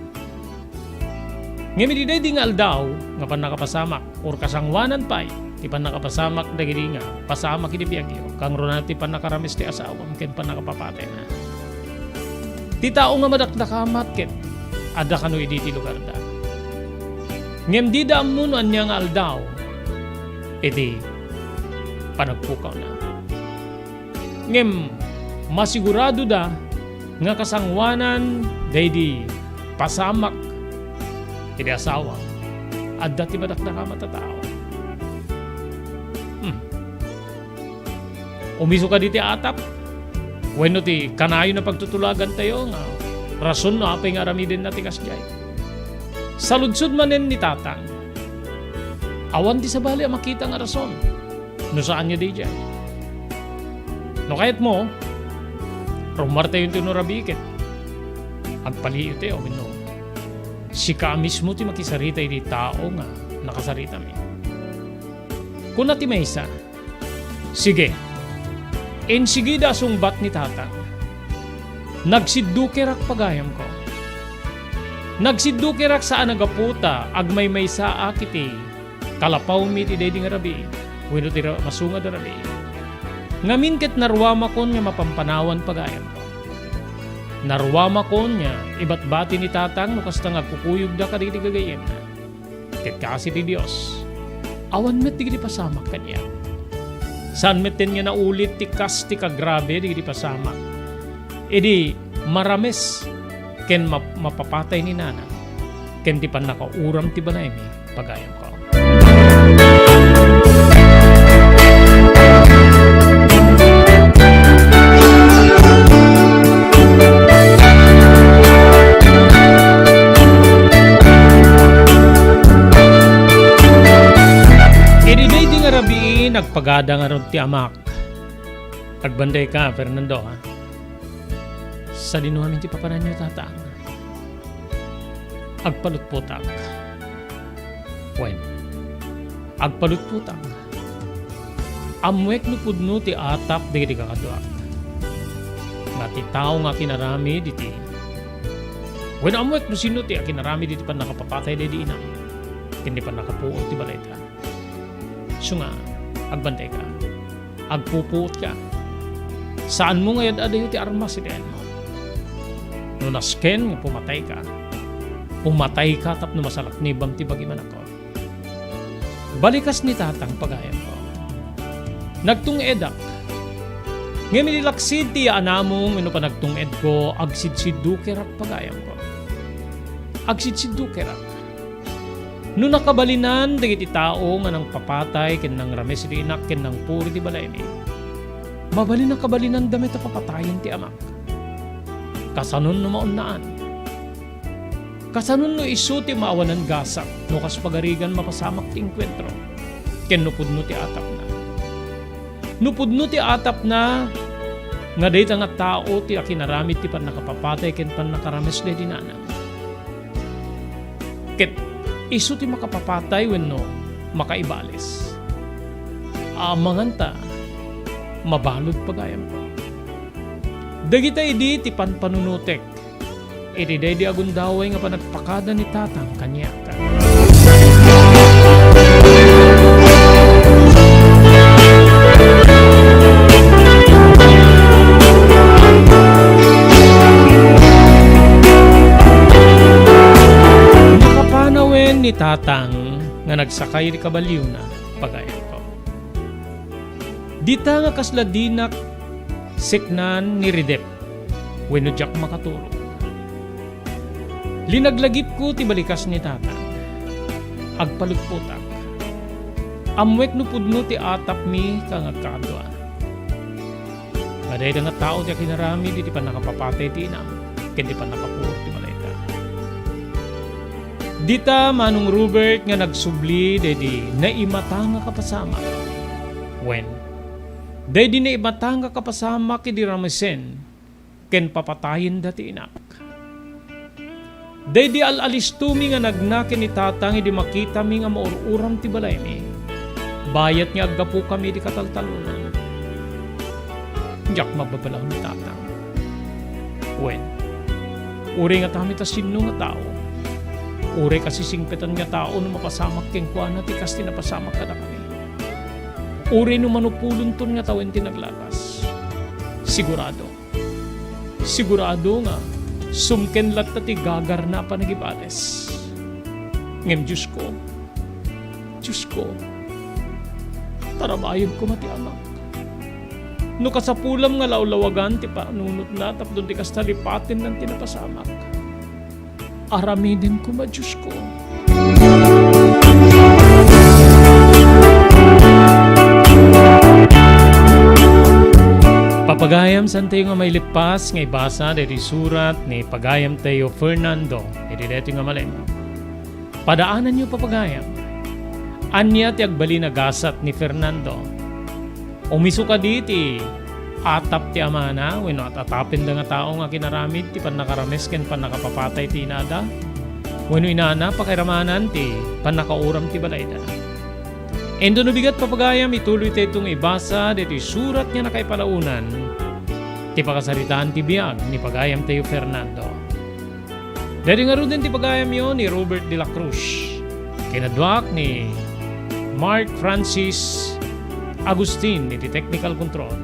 Ngem iti daydi nga aldaw nga pannakapasamak, or kasangoanan pay ti pannakapasamak dagiti nga pasamak iti biagyo, kangruna ti pannakarames ti asawam ken pannakapapatayna. Ti tao nga madakdakamat ket adda kano idi ti lugarda. Ngem dida ammo no ania nga aldaw iti panagpukawna. Ngem masiguradoda nga kasangoanan daydi pasamak iti asawa, adda ti madakdakamat a tao. Hmm. Umiso kadi ti atap wenno ti kanayon a pagtutulagantayo nga rason no apay nga aramidenna ti kasdiay? Saludsod manen ni Tatang. Awan ti sabali a makita nga rason no saan nga daydiay. No kayatmo, rummuartayo ti no rabii ket agpaliiwtayo wenno sika a mismo ti makisarita iti tao nga nakasaritami. Kuna ti maysa, "Sige." Insigida a sungbat ni Tatang, "Nagsiddukerak, pagayamko. Nagsiddukerak saan a gapu ta agmaymaysaak iti kalapawmi iti daydi nga rabii wenno ti ra-, masungad a rabii. Ngamin ket naruamakon nga mapampanawan, pagayamko. Naruamakon nga ibatbati ni Tatang no kasta nga agkukuyogda kadagiti gagayyemna." Ket kaasi ti Dios, awan met dagiti pasamak kaniak. Saan metten nga naulit ti kas ti kagrabe dagiti pasamak idi marames ken map-, mapapatay ni nana ken ti pannakauram ti balaymi, pagayamko. Idi daydi nga rabii, nagpagada ngarud ti amak. Agbantayka, Fernando, ha? Sadino amin ti papananyo, Tatang? Agpalutpotak. Wen, agpalutpotak. Ammoek no pudno ti atap dagiti kakaduak. Nga ti tao nga akinaramid iti, wen, ammoek no sinno ti akinaramid iti pannakapapatay daydi inam ken ti pannakapuor ti balayda. Isu nga, agbantayka. Agpupuotka. Saanmo nga yad-adayo ti armas iti ayanmo. No nasken nga pumatayka, pumatayka tapno masalaknibam ti bagim a nakon. Balikas ni Tatang, pagayamko. Nagtung-edak. Ngem idi laksid ti yaanamom wenno panagtung-edko, agsidsiddukerak, pagayamko. Agsidsiddukerak. No nakabalinan dagiti tao nga nangpapatay ken nangrames iti inak ken nangpuri ti balaymi, mabalin a kabalinanda met a papatayen ti amak. Kasanon no maunnaan? Kasanon no isu ti maawanan gasat no kas pagarigan mapasamak ti engkuentro ken no pudno ti atapna? No pudno ti atapna nga dayta nga tao ti akinaramid ti pannakapapatay ken pannakarames daydi nanang, ket isu ti makapapatay wenno makaibales, amangan ta mabalud, pagayamko. Dagita idi ti panpanunotek iti daydi a gundaway nga panagpakada ni Tatang kaniak. Tatang nga nagsakay iti kabaliona, pagayamko. Dita nga kasla dinak seknan ni ridep wenno diak makaturo. Linaglagipko ti balikas ni Tatang. Agpalutpotak. Ammoek no pudno ti atapmi ken agkadua. Nga dayta nga tao ti akinaramid iti pannakapapatay ti inam ken ti pannakapuor ti balayda. Dita, Manong Robert, nga nagsubli daydi naimata nga kapasamak. Wen, daydi naimata nga kapasamak idi ramesen ken papatayenda ti inak. Daydi al-alistomi nga nagna ken ni Tatang idi makitami nga maur-uram ti balaymi, bayat nga aggapukami idi kataltalonan. Diak mababalaw ni Tatang. Wen, uray nga tami ta sinno nga tao, uray kasisingpetan nga tao no mapasamak kenkuana ti kas ti napasamak kadakami. Uray no manupulonton nga tawen ti naglagas. Sigurado, Sigurado nga sumken latta ti gagarna a panagibales. Ngem Diosko, Diosko, tarabayon koma ti amak. No kasapulam nga lawlawagan ti panunotna tapno ti kasta lipatennan ti napasamak. Aramiden koma, Diosko. Papagayam, saantayo nga mailippas nga ibasa daytoy surat ni pagayamtayo Fernando iti daytoy nga malem. Padaananyo, papagayam. Ania ti agbalin a gasat ni Fernando? Umiso kadi ti atap ti amana wenno at-atapenda nga tao nga kinaramid ti pannakarames ken pannakapapatay ti inada wenno inana pakairamanan ti pannakauram ti balayda? Inton no bigat, papagayam, ituloytayo nga ibasa daytoy surat nga nakaipalaonan ti pakasaritaan ti biag ni pagayamtayo Fernando. Daydi ngaruden ti pagayamyo ni Robert de la Cruz. Kinaduak ni Mark Francis Agustin iti technical control.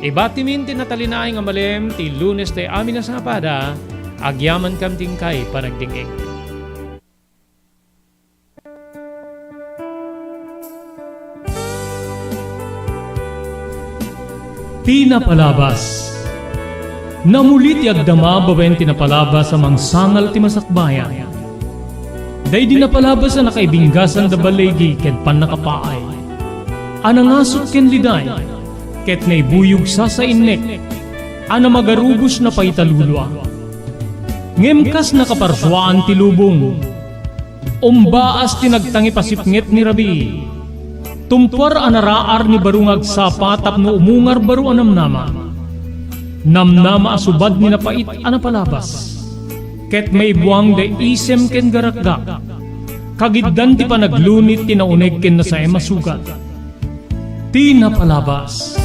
Ibatimin ti natalinaay nga malem ti Lunes ti amin a sangapada, agyamankam ti inkay panagdingig. Ti napalabas. Namuli ti agdama babaen ti napalabas a mangsangal ti masakbayan. Daydi napalabas a nakaibinggasan da baligi ken pannakapaay, a nangasut ken liday, ket naibuyog sasainnek, a namagarubos na paitalulua. Ngem kas nakaparsuaan ti lubong, umbaas ti nagtangipasipnget ni rabii. Tumpuar a naraar ni baro nga agsapa tapno umungar baro a namnama. Namnama a subad ni napait a napalabas. Ket maibuang da isem ken garakgak. Kagiddan ti panaglunit ti nauneg ken nasaem a sugat. Ti napalabas.